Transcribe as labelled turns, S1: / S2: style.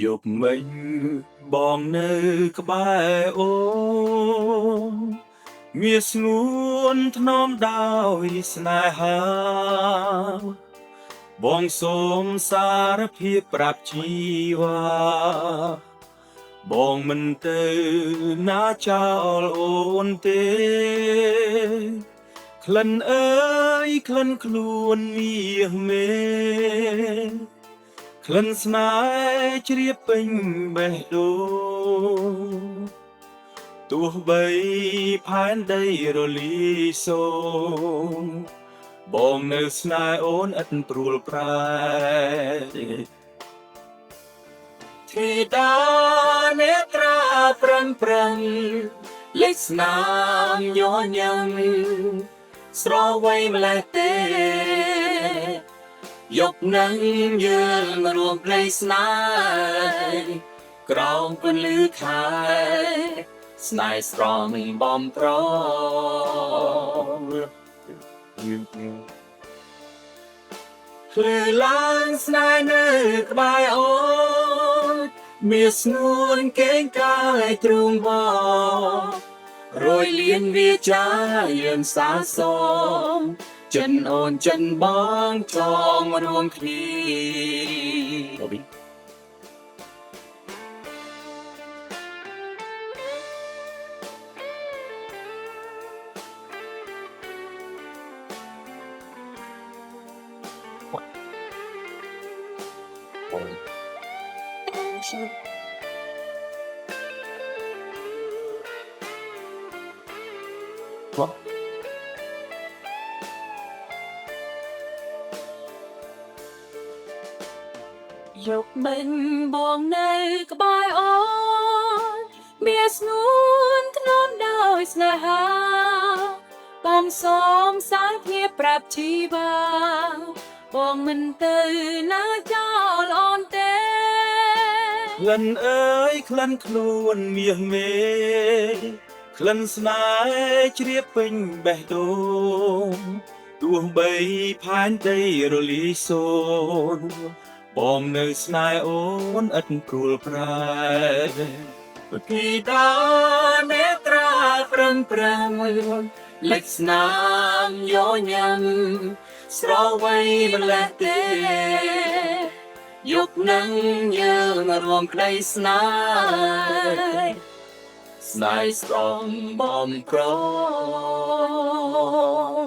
S1: យប់មិញបងនៅក្បែរអូនមាស្ងួនថ្នមដោយស្នេហាបងសូមសារភាពប្រាប់ជីវ៉ាបងមិនទៅណាចោលអូនទេក្លិនអើយក្លិនខ្លួនមាសមេ ក្លិនស្នេហ៍ជ្រាបពេញបេះដូងទោះបីផែនដីរលីសូនបងនៅស្នេហ៍អូនឥតព្រួលប្រែធីតានេត្រាប្រឹងប្រឹងលេចស្នាមញញឹមស្រវ័យម្លេះទេ យប់នឹងយើងរួមភ្លេងស្នេហ៍ក្រោមពន្លឺខែស្នេហ៍ស្រងបំប្រងភ្លឺឡើងស្នេហ៍នៅក្បែរអូនមាសស្ងួនកេងកាយទ្រូងវរយលៀនវាចាយើងសាសងចិនអូនចិនបងចងរួមគ្នា
S2: យប់មិញបងនៅក្បែរអូនមាសស្ងួនធ្នមដោយស្នេហាបងសូមសារភាពប្រាប់ជីវ៉ាបងមិនទៅណាចោលអូនទេ
S1: ក្លិនអើយក្លិនខ្លួនមាសមេក្លិនស្នេហ៍ជ្រាបពេញបេះដូងទោះបីផែនដីរលីសូនបងនៅស្នេហ៍អូនឥតព្រួលប្រែ
S2: គីដានេត្រាប្រឹងប្រឹងលេចស្នាមញញឹមស្រវ័យម្លេះទេយប់នឹងយើងរួមក្តីស្នេហ៍ស្នេហ៍ស្រងបំប្រង